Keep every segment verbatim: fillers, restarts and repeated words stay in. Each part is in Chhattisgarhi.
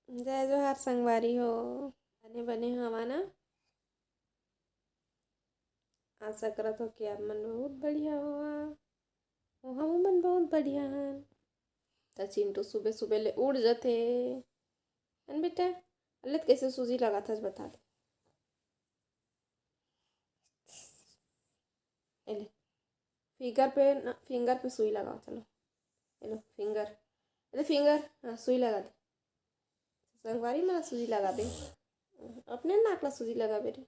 जय जोहार संगवारी हो, बने बने हवा ना? आशा करत हो कि आप मन बहुत बढ़िया होवा। ओ, हमू मन बहुत बढ़िया हन। त चिंटू सुबह सुबह ले उठ जथे। हन बेटा, अल्ले त कैसे सूजी लगाथस बता दे। एले, फिंगर पे ना, फिंगर पे सुई लगाओ, चलो। एलो, फिंगर, एले फिंगर, हाँ, सुई लगा दे। संगवारी मन ला सूजी लगाबे, अपने नाक ला सूजी लगाबे रे।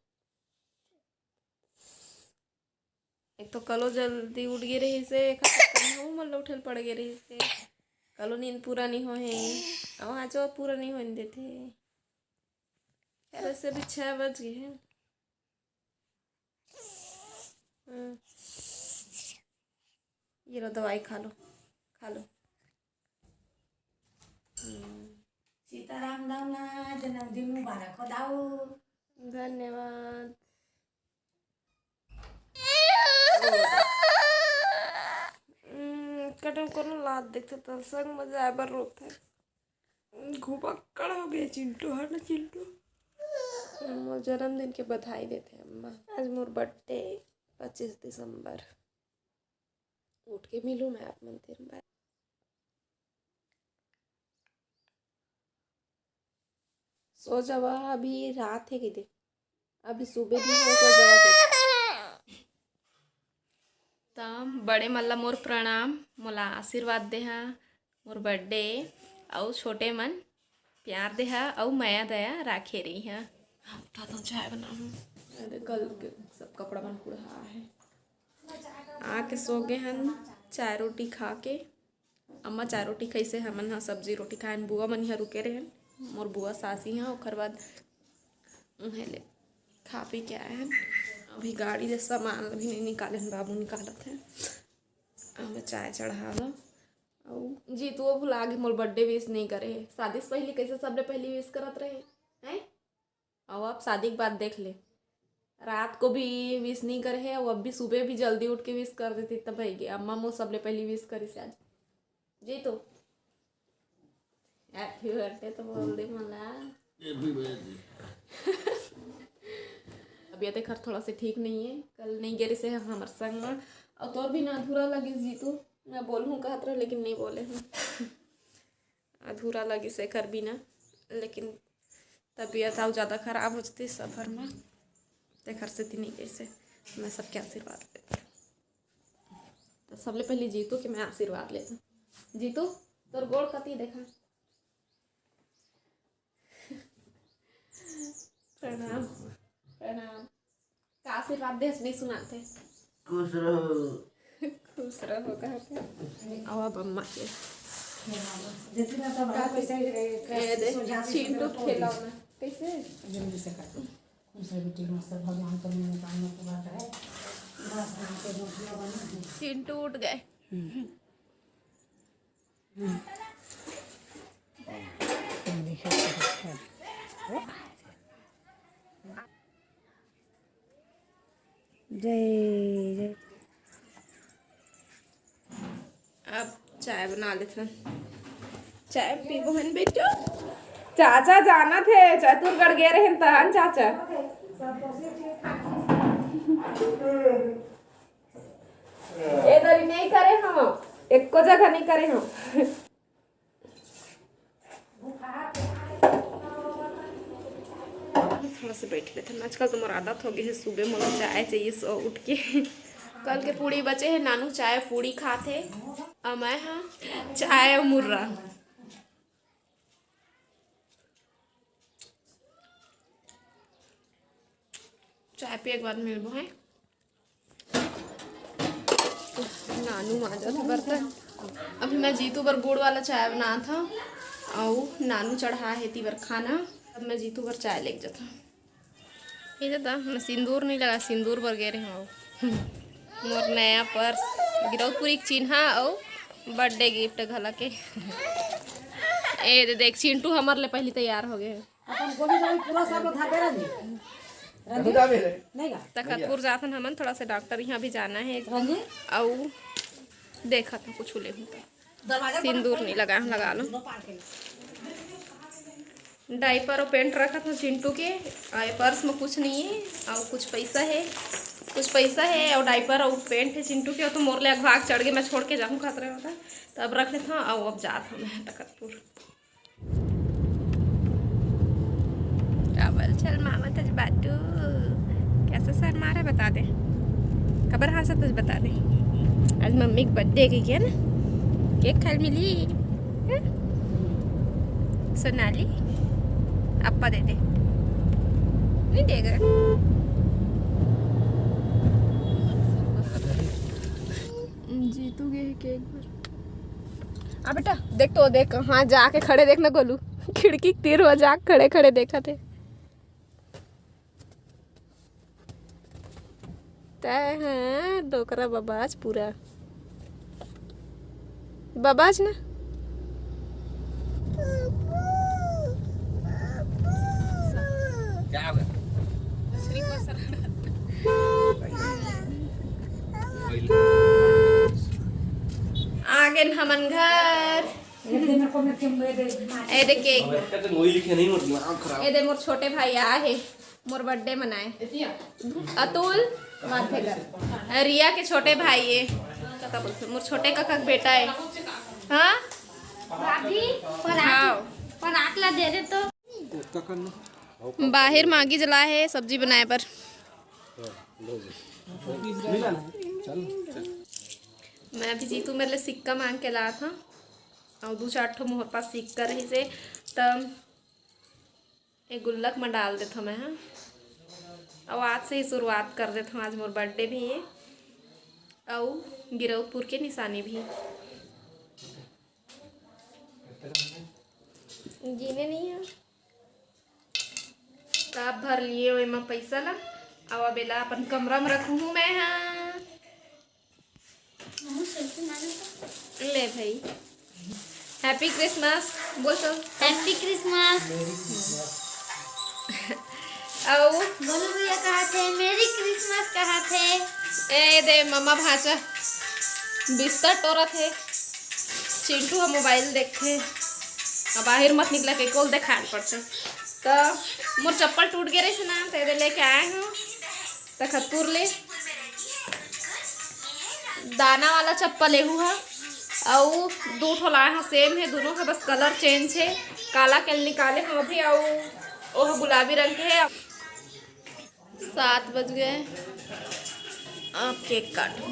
एक तो कलो जल्दी उठ गे रहिस हे, एखर चक्कर में हमू मन ला उठे ल पड़ गे रहिस हे। कलो नींद पूरा नहीं होए हे, अउ आजो पूरा नहीं होए देथे। यार, ऐसे भी छह बज गए हैं। हम्म। ये लो, दवाई खा लो, खा लो। हम्म। सीताराम दाऊ ना जन्मदिन मुबारक हो दाऊ। धन्यवाद। हम्म, कटम कोनो लात देखते त संग में जाए बर रोथे। घुमक्कड़ हो गए चिंटू, है ना चिंटू? मोर जन्मदिन के बधाई देथे अम्मा। आज मोर बर्थडे, पच्चीस दिसंबर। उठ के मिलूँ मैं आप मन तेरे बाय। सो जावा, अभी रात है किते, अभी सुबह भी हो, सो जावा किते। त बड़े मन ला मोर प्रणाम, मोला आशीर्वाद देहा, मोर बर्थडे, अउ छोटे मन प्यार देहा अउ मया दया राखे रहिहा। हम उठा तो चाय बनाहूँ। अरे कल के सब कपड़ा मन कुढ़ा है। आके सो गे हन चाय रोटी खा के। अम्मा चाय रोटी खाइसे, हमन ह सब्जी रोटी खाएन। बुआ मन इहाँ रुके रहेन, मोर बुआ सासी ह, ओकर बाद उहें ले खा पी के आए हन। अभी गाड़ी ले सामान अभी नहीं निकाले हन, बाबू निकालत हे। अब चाय चढ़ा दो। अउ जीतुओ भुला गे, मोर बर्थडे विश नहीं करे हे। शादी से पहले कैसे सबले पहले विश करत रहे हैं? अउ अब शादी के बाद देख ले, रात को भी विश नहीं करे हे, अउ अब भी सुबह भी जल्दी उठ के विश कर देती तब भई गे। अम्मा मोर सबले पहली विश करिस आज। जीतू, हैप्पी बर्थडे तो बोल दे मोला। Happy birthday. तबीयत एखर थोड़ा से ठीक नहीं है, कल नहीं गे रिसे हमर संग में, अउ तोर भी ना अधूरा लगिस जीतू, मैं बोलहूँ कहत रहे लेकिन नहीं बोले हूँ। अधूरा लगिस एखर बिना, लेकिन तबीयत अउ ज़्यादा खराब हो जतिस सफर में, तेखर सेती नहीं गइसे। मैं सबके आशीर्वाद लेथों। तो सबले पहले जीतू के मैं आशीर्वाद लेथों। जीतू, तोर गोड़ कती देखा। प्रणाम, प्रणाम। का आशीर्वाद देस नहीं सुनाते। खुश रहो। खुश रहो कहते। अब अब अम्मा के। ए दे, चिंटू खेलौना। कैसे? जल्दी से कर दो। खुश रहो बेटी, मस्त भगवान को मनोकामना पूरा करे। बस यहाँ पे रोटियाँ बना दो। चिंटू उठ गए। जय जय। अब चाय बना लेथन, चाय पीबो हन बेटो। चाचा जानत हे, चतुरगढ़ गे रहेन तहन चाचा। ए दरी नहीं करे हम, एको जगह नहीं करे हम। थोड़ा से बैठ लेते हैं। आजकल तो मोर आदत हो गई है, सुबह मोला चाय चाहिए सो उठ के। कल के पूड़ी बचे है, नानू चाय पूड़ी खात है। और मैं हाँ चाय और मुर्रा। चाय पिए के बाद मिलबो है। नानू मांजत हे बर्तन। अभी मैं जीतू बर गुड़ वाला चाय बनात हव, अउ नानू चढ़ा हे ती बर खाना। अब मैं जीतू बर चाय लेके जात हव। ये दादा, मैं सिंदूर नहीं लगा, सिंदूर बर गे रहे हव। मोर नया पर्स, गिरौदपुरी के चिन्हा अउ बर्थडे गिफ्ट घला के। ए दे देख, चिंटू हमर ले पहली तैयार हो गए। अपन गोभी तो पूरा सब लोग धापे रंजी। रंजी? नहीं गा? तखतपुर जाथन हमन, थोड़ा सा डॉक्टर यहाँ भी जाना है। रंजी? अउ देखा था कुछ ले हूँ तो। दरवाजा बंद सिंदूर कर। नहीं लगा, लगा लो। दोनों पार के। डायपर अउ पैंट रखत हूँ चिंटू के। अउ ये पर्स में कुछ नहीं है, अउ कुछ पैसा है, कुछ पैसा है अउ डायपर अउ पैंट है चिंटू के। अउ तो मोर ले अघवाक चढ़ के मैं छोड़ के जाऊँ खतरे होता। तो अब रख लेता हूँ, अउ अब जात हूँ मैं तखतपुर। काबर शर्मावत हस बाटू? कैसे शर्मा रहा, बता दे। काबर हंसत हस, बता दे। आज मम्मी के बर्थडे के, है ना, केक खाए मिली, हैं? सोनाली, अप्पा दे दे। नहीं देगा। जीतू गे हे केक बर। आ बेटा, देख तो, देख, हाँ, जाके खड़े देख ना गोलू, खिड़की के तीर हो, जा खड़े खड़े देखत हे। तय हाँ डोकरा बबाज पूरा। बबाज ना। क्या हो गया? आ गेन हमन घर। ए दे केक। अब एक तो वही लिखे नहीं, मोर दिमाग खराब। ए दे मोर छोटे भाई आए हे, मोर बर्थडे मनाए। अतुल माथे कर। रिया के छोटे भाई ये, का बोलते, मोर छोटे काका के बेटा है। हाँ? भाभी, परात, हाँ। परात ला दे दे तो। बाहिर मागी जला हे सब्जी बनाए बर। मैं अभी जीतू मेरे लिए सिक्का मांग के लात हंव, अउ दू चार ठो मोर पास सिक्का रहिसे, त ए गुल्लक में डाल देथंव मैं, हाँ। अउ आज से ही शुरुआत कर देथंव, आज मोर बर्थडे भी हे, अउ गिरौदपुर के निशानी भी। गिने नहीं है। त अब भर लिए हो एमा पैसा ला, अउ अब एला अपन कमरा में रखहूँ मैं, हाँ। ले भाई, Happy Christmas बोल तो। Happy Christmas। अउ गोलू भैया कहा थे, Merry Christmas कहा थे। ए दे मम्मा भांचा बिस्तर टोरत हे, चिंटू ह मोबाइल देखथे। अब बाहिर मत निकला के कोल देखाए पड़थे। त मोर चप्पल टूट गे रहिस ना, त एदे लेके आए हंव तखतपुर ले। दाना वाला चप्पल एहू ह, अउ दू ठो लाए हंव, same हे दोनों के, बस colour change हे। काला के निकाले हंव अभी, अउ ओह गुलाबी रंग के हे। सात बज गए, अब केक काटो।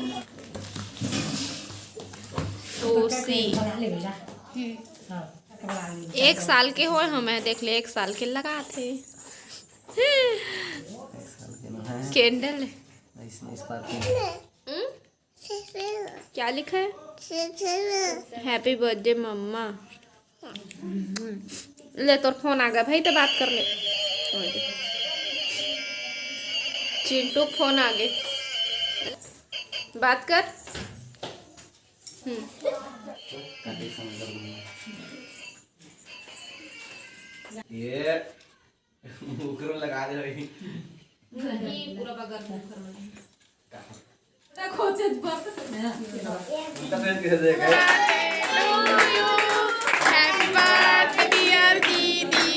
तो सी एक साल के होए हंव मैं, देख ले, एक साल के लगात हे। कैंडल है। हम्म? क्या लिखा है? Happy birthday मम्मा। ले, तोर फोन आ गया भाई, तो बात कर ले। चिंटू के फोन आ गए, बात कर। हम्म। ये मुखर में लगा दे भाई। ये पूरा बगर मुखर में। देखो, चेंज बात तो करना है। उनका तो ये कह देगा। Happy birthday, dear दीदी।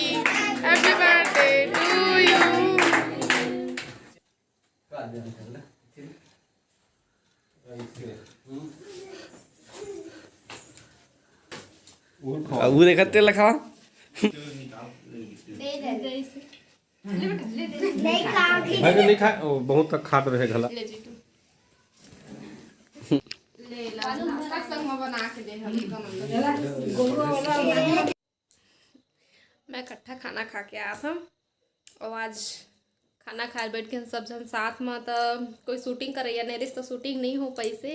Happy birthday to you। अब वो देखा तेल रखा। भाई तो नहीं खा, ओ, बहुत तक खात रहे घला। ले ला, नाश्ता संग में बना के दे हम। मैं इकट्ठा खाना खा के आत हंव, अउ आज खाना खाए बैठ के सब झन साथ में, त कोई shooting करइया नहीं रहिस, त shooting नहीं हो पाइसे।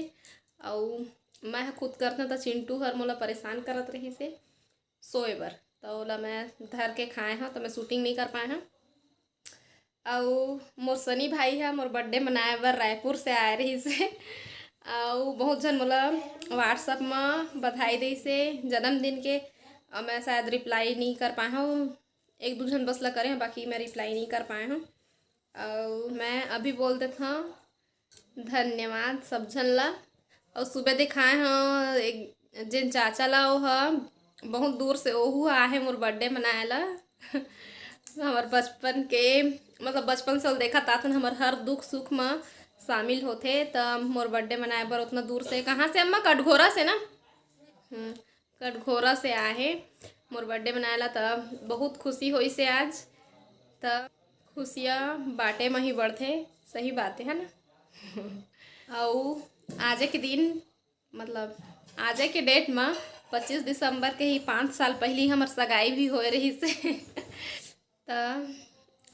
अउ मैं ह खुद करत हंव, त चिंटू हर मोला परेशान करत रहिसे सोए बर, त ओला मैं धर के खाए हंव, त मैं shooting नहीं कर पाए हंव। अउ मोर सनी भाई ह मोर birthday मनाए बर रायपुर से आए रहिसे। अउ बहुत झन मोला WhatsApp म बधाई देइसे जन्मदिन के, अउ मैं शायद reply नहीं कर पाए हंव। एक दू झन बस ला करे हंव, बाकी मैं reply नहीं कर पाए हंव। अउ मैं अभी बोल देत हंव धन्यवाद सब झन ला। अउ सुबह दिखाए हंव एक जेन चाचा ला, ओ ह बहुत दूर से ओहू आए हे मोर birthday मनाए ला। हमर बचपन के, मतलब बचपन से ओला देखत आथन, हमर हर दुख सुख म शामिल होथे। त मोर बर्थडे मनाए बर उतना दूर से, कहाँ से अम्मा? कटघोरा से ना? हम्म, कटघोरा से आए हे मोर बर्थडे मनाए ला। त बहुत खुशी होइस हे आज। त खुशियाँ बांटे म ही बढ़थे, सही बात है ना? अउ आजे के दिन, मतलब आजे के डेट म पच्चीस दिसंबर के ही पाँच साल पहली हमर सगाई भी होए रहिस हे। त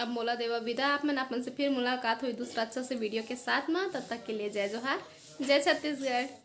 अब मोला देवा विदा, आप मन अपन से फिर मुलाकात होई दूसरा अच्छा से वीडियो के साथ म। तब तक के लिए जय जोहार, जय छत्तीसगढ़।